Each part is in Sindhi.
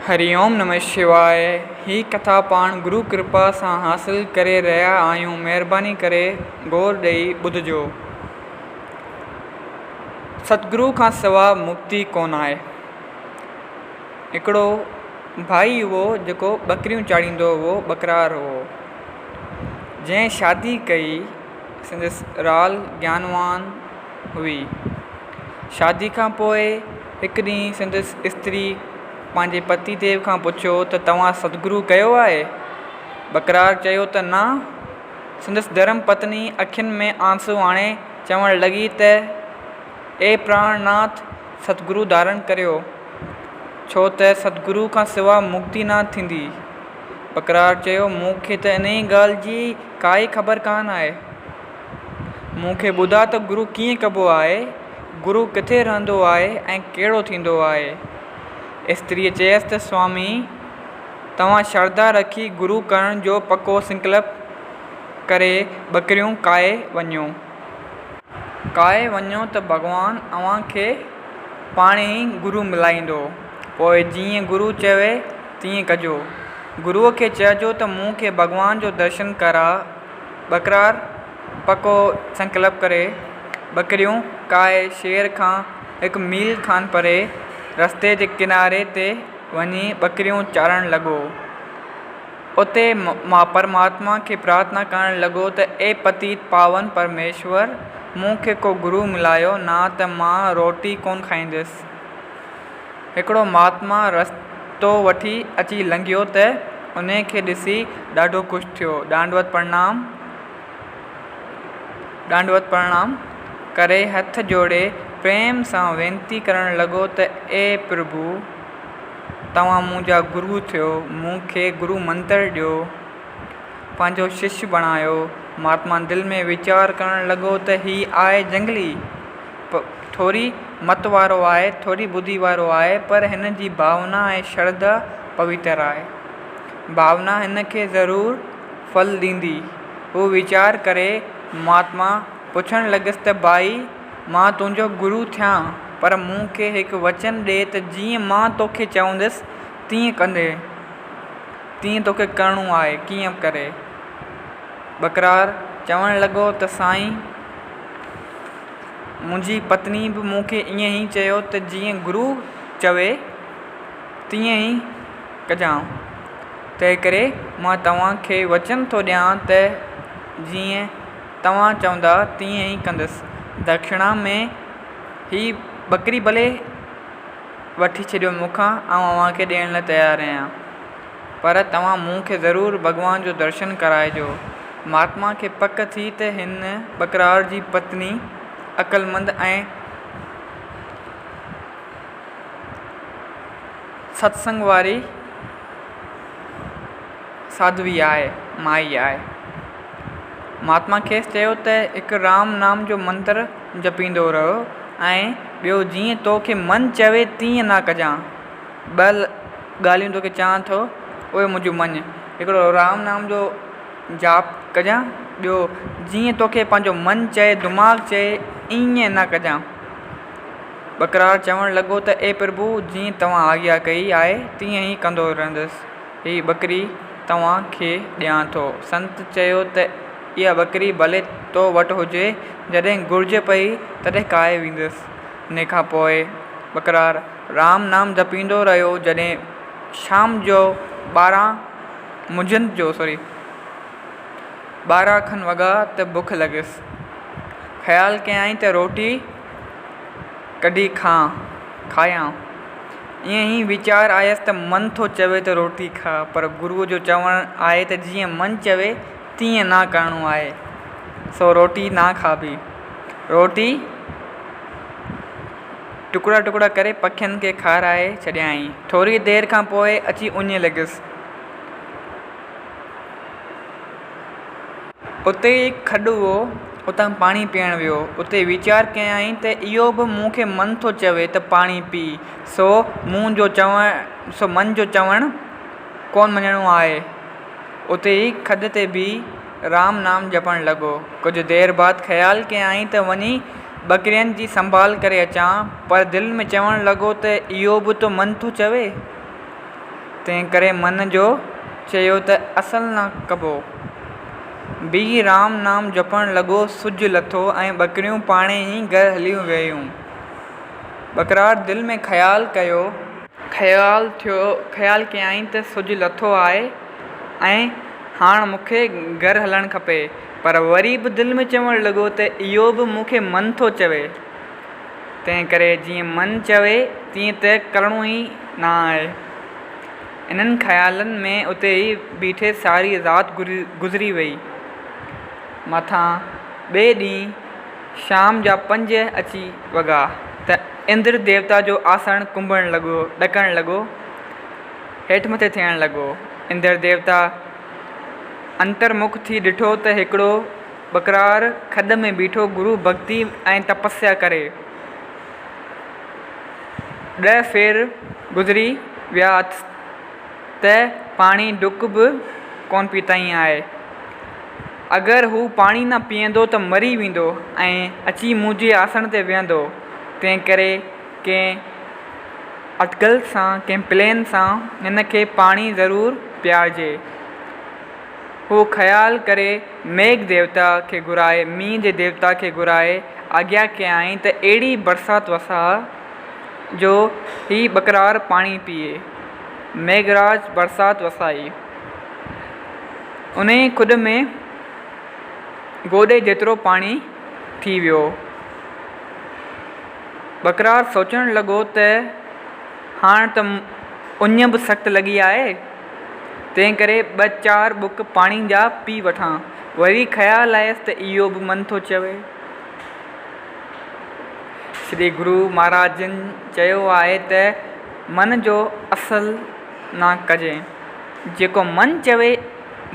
هري اوم نمه شواء هي ڪٿا پاڻ گرو ڪرپا سان حاصل ڪري رهيا آهيون مهرباني ڪري غور ڏئي ٻڌجو. ستگرو کان سوا مڪتي ڪونه آهي. هڪڙو ڀائي هئو جيڪو ٻڪريون چاڙهيندو هئو ٻڪرار هئو. جنهن شادي ڪئي سندس رال گيانوان هئي. شادي کان پوء هڪ ڏينهن سندس استري پنهنجي پتي ديو کان پڇيو ته توهان ستگرو ڪيو آهي؟ ٻڪرار چيو ته نه. سندس ڌرم پتني اکين ۾ آنسو آڻي چوڻ لڳي ته اي پراڻ ناٿ ستگرو ڌارڻ ڪريو، ڇو ته ستگرو کان سوا مڪتي نه ٿيندي. ٻڪرار چيو مون کي ته انهيء ڳالهه جي ڪائي خبر ڪانه آهي. مون کي ٻڌاء ته گرو ڪيئن ڪبو آهي، گرو ڪٿي رهندو آهي ۽ ڪهڙو ٿيندو آهي؟ استريء چيس ته سوامي! توهان شرڌا رکي گرو ڪرڻ جو پڪو سنڪلپ ڪري ٻڪريون ڪاهي وڃو. ڪاهي وڃو ته ڀڳوان اوهان کي پاڻهي ئي گرو ملائيندو. پوء جيئن گرو چوي تيئن ڪجو. گروء کي چئجو ته مون کي ڀڳوان جو درشن ڪراء. ٻڪرار پڪو سنڪلپ ڪري ٻڪريون ڪاهي شهر کان هڪ ميل کن پري رستي جي ڪناري تي وڃي ٻڪريون چارڻ لڳو. اتي پرماتما کي پرارٿنا ڪرڻ لڳو ته اي پتيت پاون پرميشور مون کي ڪو گرو ملايو نه ته مان روٽي ڪونه کائيندس. هڪڙو مهاتما رستو وٺي اچي لنگهيو ته انهي کي ڏسي ڏاڍو خوش ٿيو. ڏانڊوت پرڻام ڏانڊوت پرڻام ڪري هٿ جوڙي پريم سان وينتي ڪرڻ لڳو ته اي پرڀو! توهان منهنجا گرو ٿيو، مون کي گرو منتر ڏيو، پنهنجو شش بڻايو. مهاتما دل ۾ ويچار ڪرڻ لڳو ته هي آهي جنگلي. ٿوري مت وارو آهي، ٿوري ٻڌي وارو آهي، پر هن جي ڀاونا ۽ شرڌا پوتر آهي. ڀاونا هن کي ضرور ڦل ڏيندي. هو ويچار ڪري مهاتما پڇڻ لڳس ته ڀائي مان تنهنجو گرو ٿيان، پر مون کي هڪ وچن ڏي ته جيئن مان توکي چوندس تيئن ڪندين، تيئن توکي ڪرڻو آهي، ڪيئن ڪري؟ ٻڪرار چوڻ لڳو ته سائين! منهنجي پتني به مون کي ائين ئي چيو ته جيئن گرو چوي تيئن ئي ڪجان. تنهنڪري مان توهان کي وچن ٿو ڏيان ته جيئن توهان چوندا تيئن ئي ڪندس. دکشڻا ۾ هي ٻڪري ڀلي وٺي ڇڏيو مون کان، آئون اوهان کي ڏيڻ لاء تيار آهيان. پر توهان مون کي ضرور ڀڳوان جو درشن ڪرائجو. مهاتما کي پڪ ٿي ته هن ٻڪرار جي پتني عقلمند ۽ ستسنگ واري ساڌوي آهي، مائي آهي. مهاتما کيس چيو ته هڪ رام نام جو منتر جپيندو رهه ۽ ٻيو جيئن تو کي من چوي تيئن نه ڪجان. ٻه ڳالهيون توکي چوان ٿو، اهي منهنجون مڃ. هڪڙو رام نام جو جاپ ڪجان، ٻيو جيئن توکي پنهنجو من چئي، دماغ چئي، ائين نه ڪجان. ٻڪرار چوڻ لڳو ته اي پرڀو! جيئن توهان آگيا ڪئي آهي، تيئن ئي ڪندو رهندس. هيء ٻڪري توهان کي ڏيان ٿو. سنت چيو ته اها ٻڪري ڀلي تو وٽ هجي، جڏهن گهرج پئي، تڏهن ڪاهي ويندس. ان کان پوء ٻڪرار رام نام جپيندو رهيو جڏهن شام جو 12 منجهند جو سوري 12 کن وڳا ته بک لڳس. خيال ڪيائين ته روٽي ڪڍي کان کايان. ائين ئي ويچار آيس ته من ٿو چوي ته روٽي کاء پر گروء جو چوڻ آهي ته جيئن من چوي تيئن نه ڪرڻو آهي سو روٽي نه کاء. روٽي ٽڪڙا ٽڪڙا ڪري پکين کي کارائي ڇڏيائين. ٿوريء دير کان پوء اچي اڃ لڳس. اتي ئي کڏ هئو، اتان پاڻي پيئڻ ويو. اتي ويچار ڪيائين ته اهو به مون کي من ٿو چوي ته پاڻي پي، سو مون جو چوڻ سو من جو چوڻ ڪونه مڃڻو آهي. اتي ئي کڏ تي بيهي رام نام جپڻ لڳو. ڪجهه دير بعد خيال ڪيائين ته وڃي ٻڪرين جي سنڀال ڪري اچان، پر دل ۾ چوڻ لڳو ته اهو به ته من ٿو چوي. تنهن ڪري من جو چيو ته اصل نه ڪبو. بيهي رام نام جپڻ لڳو. سج لٿو ۽ ٻڪريون پاڻهي ئي گهر هليون ويون. ٻڪرار دل ۾ خيال ڪيو. خيال ٿيو خيال ڪيائين ته سج لٿو آهي ۽ هاڻ مون کي گهر هلڻ کپي. پر وري به دل ۾ چوڻ لڳو ته اهو به مون کي من ٿو چوي. تنهن ڪري جيئن من چوي تيئن ته ڪرڻو ئي نه آهي. انهن خيالن ۾ اتي ئي بيٺي ساري رات گذري وئي. مٿان ٻئي ڏينهن شام جا پنج اچي وڳا ته اندر ديوتا جو آسڻ ڪنبڻ لڳو، ڏڪڻ لڳو، هيٺ مٿي ٿيڻ لڳو. اندر ديوتا انترمک ٿي ڏٺو ته هڪڙو ٻڪرار کڏ ۾ بيٺو گرو ڀڳتي ۽ تپسيا ڪري. ڏهه ڦير گذري ويا اٿس ته پاڻي ڍڪ به ڪونه پيتائين آهي. اگر هو پاڻي نه پيئندو ته مري ويندو ۽ اچي منهنجي آسڻ تي ويهندو. تنهنڪري ڪنهن اٽڪل سان، ڪنهن پلين سان هن کي پاڻي ضرور پيارجي. هو خيال ڪري ميگهه ديوتا کي گهرائي، مينهن جي ديوتا کي گهرائي آگيا ڪيائين ته اهڙي برسات وساء جو هي ٻڪرار پاڻي پيئي. ميگهراج برسات وسائي. انهيء کڏ ۾ گوڏي جيترو پاڻي ٿي ويو. ٻڪرار سوچڻ لڳو ته هاڻ ته اڃ به سخت لڳي آهي، تنهنڪري ٻه چار ٻڪ پاڻي جا پي وٺان. وري خيال آيس ته اهو به من ٿو چوي. شري گرو مهاراج جن چيو آهي ته من جو اصل نه ڪجين. جيڪو من چوي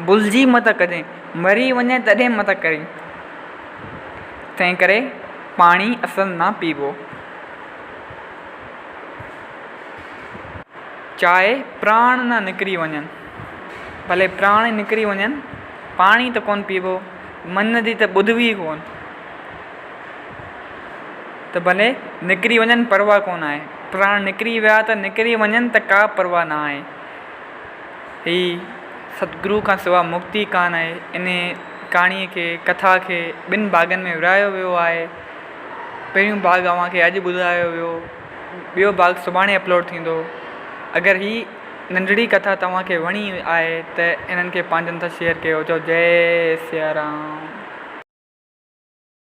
ڀلجي مت ڪجين، مري وڃين تڏهن مت ڪرين. تنهنڪري پاڻي اصل نه پيئبو. چاهي پراڻ نه نڪري وڃن، ڀلي پراڻ ئي نڪري وڃن، پاڻي ته ڪونه پيئبو، من جي ته ٻڌبي ئي ڪونه، ته ڀلي نڪري وڃن پرواهه ڪونه آهي، پراڻ نڪري ويا ته نڪري وڃن ته ڪا پرواهه نه آهي. هي ستگرو کان سوا مڪتي ڪانه آهي. انهي ڪهاڻيء کي، ڪٿا کي ٻن ڀاڳن ۾ ورهايو ويو آهي. پهريون ڀاڳ اوهان کي اڄ ٻڌايو ويو. ٻيو ڀاڳ سڀاڻي اپلوڊ ٿيندو. اگر هي ننڍڙي ڪٿا توهان کي وڻي آهي ته انهن کي پنهنجن سان شيئر ڪيو. چئو جئي سيارام.